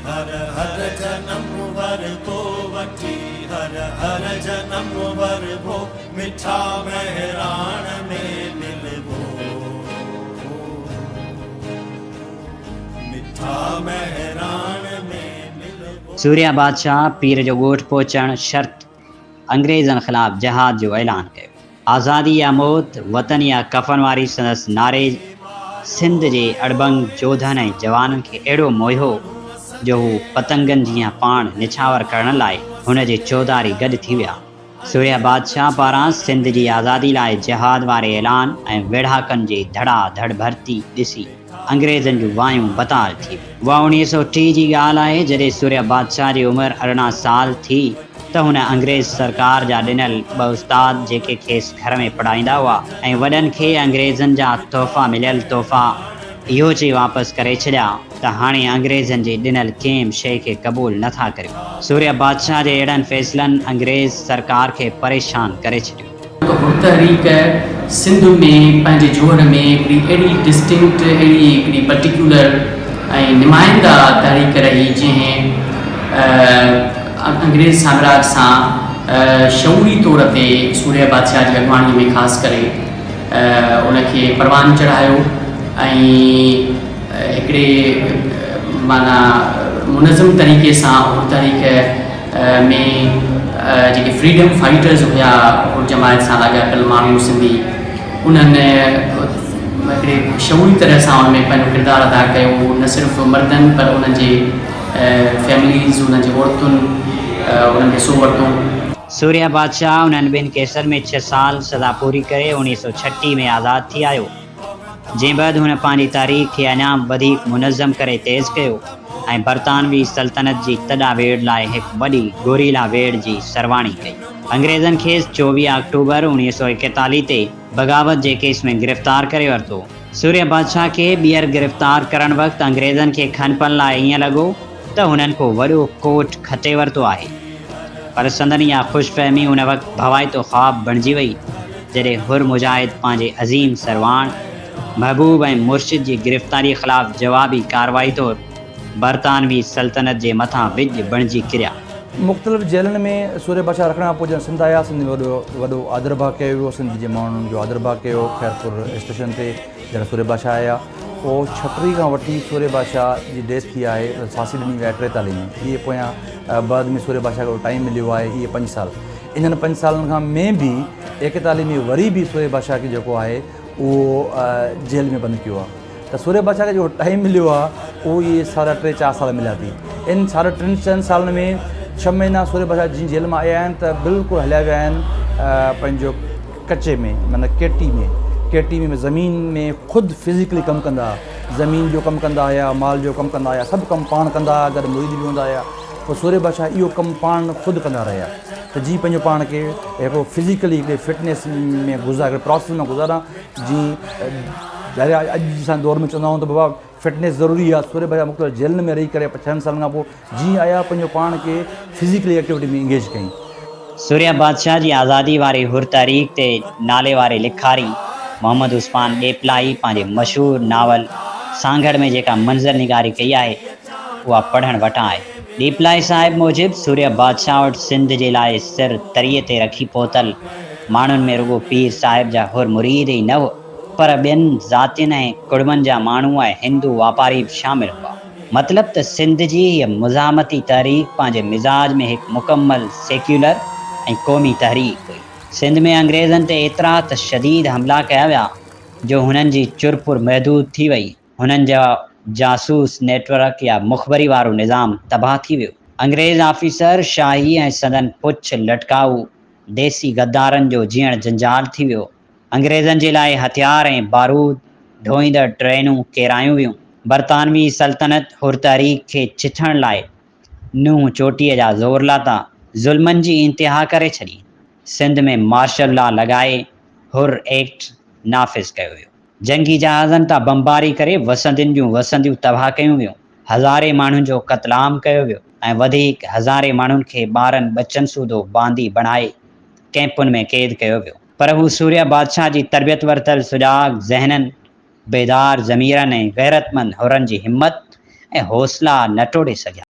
هر هر جنم وربو وٺي هر هر جنم وربو مٺا مهراڻ ۾ ملبو مٺا مهراڻ ۾ ملبو. سورهيه بادشاهه پير جو ڳوٺ پهچڻ شرط انگريزن خلاف جهاد جو اعلان ڪيو. آزادي يا موت، وطن يا ڪفن واري سندس نعري سنڌ جي اڙٻنگ جوڌن ۽ جوانن کي اهڙو موهيو جو هو پتنگن جيان پاڻ نڇاور ڪرڻ لاء هن جي چوڌاري گڏ ٿي ويا. سورهيه بادشاهه پاران سنڌ جي آزادي لاء جهاد واري اعلان ۽ ويڙهاڪن جي ڌڙا ڌڙ ڀرتي ڏسي انگريزن جون وايون بتال ٿي ويون. اها 1930 جي ڳالهه آهي، جڏهن سورهيه بادشاهه جي عمر 18 سال ٿي ته هن انگريز سرڪار جا ڏنل ٻه استاد جيڪي کيس گهر ۾ پڙهائيندا هئا ۽ وڏن کي انگريزن جا تحفا مليل تحفا اهو چئي واپس ڪري ڇڏيا ته هاڻي انگريزن جي ڏنل ڪنهن به شيء کي قبول نه ٿا ڪريون. سورهيه بادشاهه جي اهڙن فيصلن انگريز سرڪار کي پريشان ڪري ڇڏيو. ته حر تحريڪ سنڌ ۾ پنهنجي جوهر ۾ هڪڙي اهڙي ڊسٽنڪٽ، اهڙي هڪڙي پرٽيڪيولر ۽ نمائنده تحريڪ رهي جنهن انگريز سامراج سان شعوري طور تي سورهيه بادشاهه جي اڳواڻي ۾ خاص ڪري ان کي پروان چڙهايو ۽ هڪڙي معنيٰ منظم طريقي سان حر تحريڪ ۾ جيڪي فريڊم فائٽرز هيا حر جماعت سان لاڳاپيل ماڻهو سنڌي انهن هڪڙي شعوري طرح سان ان ۾ پنهنجو ڪردار ادا ڪيو نه صرف مردن پر انهن جي فيمليز انهن جي عورتن انهن حصو ورتو. سورهيه بادشاهه انهن ٻن ڪيسن ۾ ڇهه سال سزا پوري ڪري 1936 ۾ آزاد ٿي آيو. جنهن بعد هن پنهنجي تحريڪ کي اڃا به وڌيڪ منظم ڪري تيز ڪيو ۽ برطانوي سلطنت جي تڏا ويڙهه لاء هڪ وڏي گوريلا ويڙهه جي سرواڻي ڪئي. انگريزن کيس 24 آڪٽوبر 1941 تي بغاوت جي ڪيس ۾ گرفتار ڪري ورتو. سورهيه بادشاهه کي ٻيهر گرفتار ڪرڻ وقت انگريزن کي کن پل لاء ائين لڳو ته هنن ڪو وڏو ڪوٽ کٽي ورتو آهي. پر سندن اها خوش فهمي ان وقت ڀوائتو خواب بڻجي وئي، جڏهن حر مجاهد پنهنجي عظيم سرواڻ، محبوب ۽ مرشد جي گرفتاريء خلاف جوابي ڪارروائي طور برطانوي سلطنت جي مٿان وڄ بڻجي ڪريا. مختلف جيلن ۾ سورهيه بادشاهه رکڻ کان پوء جڏهن سنڌ آيا، سنڌ ۾ وڏو وڏو آڌرڀاء ڪيو ويو، سنڌ جي ماڻهن جو آڌرڀاء ڪيو، خيرپور اسٽيشن تي جڏهن سورهيه بادشاهه آيا، پوء ڇٽري کان وٺي سورهيه بادشاهه جي ڊيٿ ٿي آهي، ڦاسي ڏني وئي آهي ٽيتاليهه ۾، اهي پويان بعد ۾ سورهيه بادشاهه کي ٽائيم مليو آهي اهي پنج سال، انهن پنج سالن کان ۾ به ايڪيتاليهه ۾ وري به سورهيه بادشاهه کي جيڪو آهي اهو جيل ۾ بند ڪيو آهي ته سورهيه بادشاهه کي جيڪو ٽائيم مليو آهي اهو اهي ساڍا ٽي چار سال مليا ٿي ان ساڍا ٽن چئن سالن ۾ ڇهه مهينا سورهيه بادشاهه جي جيل مان آيا آهن ته بلڪل هليا ويا آهن پنهنجو ڪچي ۾ معنيٰ ڪيٽي ۾ ڪيٽي ۾ زمين ۾ خود فزيڪلي ڪم ڪندا هئا زمين جو ڪم ڪندا هيا مال جو ڪم ڪندا هيا سڀ ڪم پاڻ ڪندا هيا گڏ مريد به هوندا هيا پوء سورهيه بادشاهه اهو ڪم پاڻ خود ڪندا رهيا ته جيئن پنهنجو پاڻ کي هڪڙو فزيڪلي هڪڙي فٽنيس ۾ گذار هڪڙي پراسيس ۾ گذاران جيئن ظاهر آهي اڄ جي اسان دور ۾ چوندا آهيون ته بابا فٽنيس ضروري آهي سورهيه بادشاهه مختلف جيلن ۾ رهي ڪري ڇهن سالن کان پوء جيئن آيا پنهنجو پاڻ کي فزيڪلي ايڪٽيوٽي ۾ انگيج ڪيائين. سورهيه بادشاهه جي آزادي واري حر تحريڪ تي نالي واري لکاري محمد عثمان ڏيپلائي پنهنجي مشهور ناول سانگهڙ ۾ جيڪا منظر نگاري ڪئي آهي اها پڙهڻ وٽان آهي. ڏيپلائي صاحب موجب سورهيه بادشاهه وٽ سنڌ جي لاء سر تريء تي رکي پهتل ماڻهن ۾ رڳو پير صاحب جا حر مريد ئي نه پر ٻين ذاتين ۽ ڪڙمن جا ماڻهو ۽ هندو واپاري به شامل هئا. مطلب ته سنڌ جي هيء مزاحمتي تحريڪ پنهنجي مزاج ۾ هڪ مڪمل سيڪيولر ۽ قومي تحريڪ هئي. سنڌ ۾ انگريزن تي ايترا ته شديد حملا ڪيا ويا جو هنن جي چرپر محدود ٿي وئي. هنن جا جاسوس نيٽ ورڪ يا مخبري وارو نظام تباهه ٿي ويو. انگريز آفيسر شاهي ۽ سندن پڇ لٽڪائو ديسي غدارن جو جيئڻ جنجال ٿي ويو. انگريزن جي لاء هٿيار ۽ بارود ڍوئيندڙ ٽرينون ڪيرايون ويون. برطانوي سلطنت حر تحريڪ کي چٿڻ لاء نونهن چوٽيء جا زور لاتا، ظلمن جي انتها ڪري ڇڏي. سنڌ ۾ مارشل لا لڳائي حر ايڪٽ نافذ ڪيو ويو. جنگي جهازن تان بمباري ڪري وسندين جون وسنديون تباهه ڪيون ويون، هزارين ماڻهن جو قتل عام ڪيو ويو ۽ وڌيڪ هزارين ماڻهن کي ٻارن ٻچن سوڌو باندي بڻائي ڪئمپن ۾ قيد ڪيو ويو. پر هو سورهيه بادشاهه جي تربيت ورتل سجاڳ ذهنن، بيدار ضميرن ۽ غيرتمند حرن جي همت ۽ حوصلا نه ٽوڙي سگهيا.